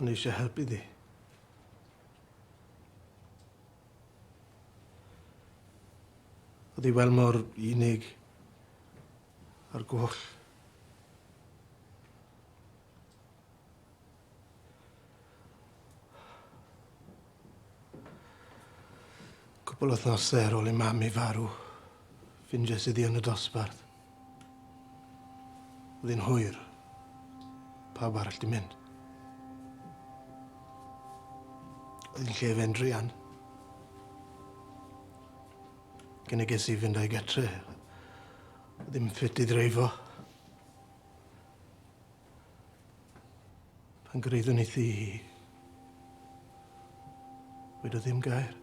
O'n i eisiau helpu di. Oedd hi wel mor unig ar goll. Cwpl o wythnosau ar ôl i mam i farw, ffindiais iddi yn y dosbarth. Oedd hi'n hwyr. Pawb arall di mynd. Oedd hi'n llefen druan. Gyniges i fynd â'i gatre. Oedd ddim ffit i ddreifo. Pan gyraeddwn i thŷ hi, wedodd ddim gair.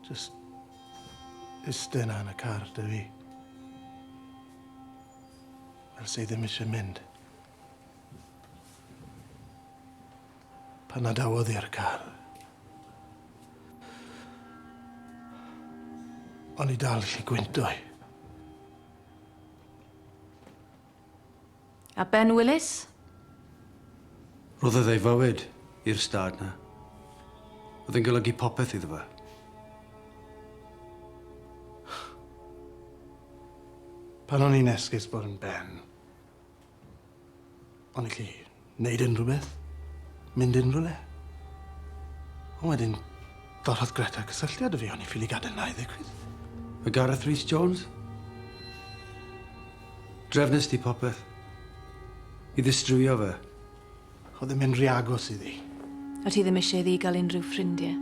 Just iste 'na yn y car 'da fi. Fel se ddim eisiau mynd. Pan adawodd hi ar y car, o'n i dal gallu gwynto hi. A Ben Willis? Rhoddodd ei fywyd i'r stad 'na. Oedd yn golygu popeth iddo fe. Pan o'n i'n esgus bod yn Ben, o'n i'n gallu neud unrhyw beth, mynd unrhyw le. Ond wedyn, dorrodd Greta cysylltiad 'da fi, o'n i ffili gadael 'na i ddigwydd. A Gareth Rhys Jones? Drefnest ti popeth. I ddistrywio fe. Oedd e'n mynd rhy agos iddi. A ti ddim eisiau iddi gael unrhyw ffrindiau?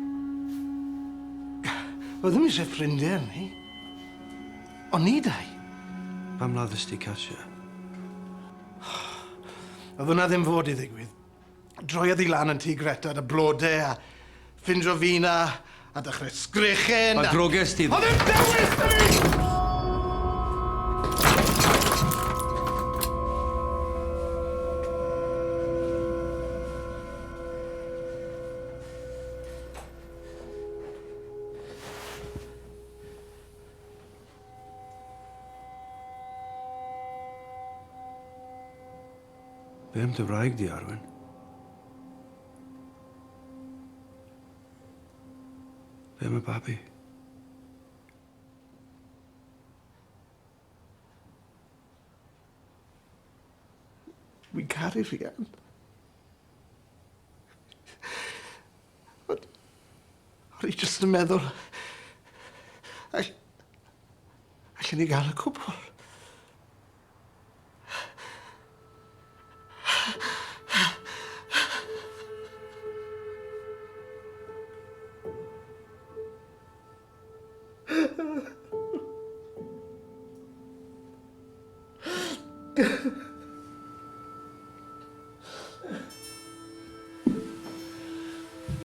Oedd ddim eisiau ffrindiau arni. O'n ni dau. Pam laddest ti Kasia? Oedd hwnna ddim fod i ddigwydd. Droiodd hi lan yn tŷ Greta 'da blode a ffindio fi 'na a dechrau sgrechen a... A droges ti... Oedd e'n dewis 'da fi! Be am dy wraig di, Arwen? Be am y babi? Wi'n caru Rhian. Ond o'n i jyst yn meddwl all- allen ni gael y cwbl.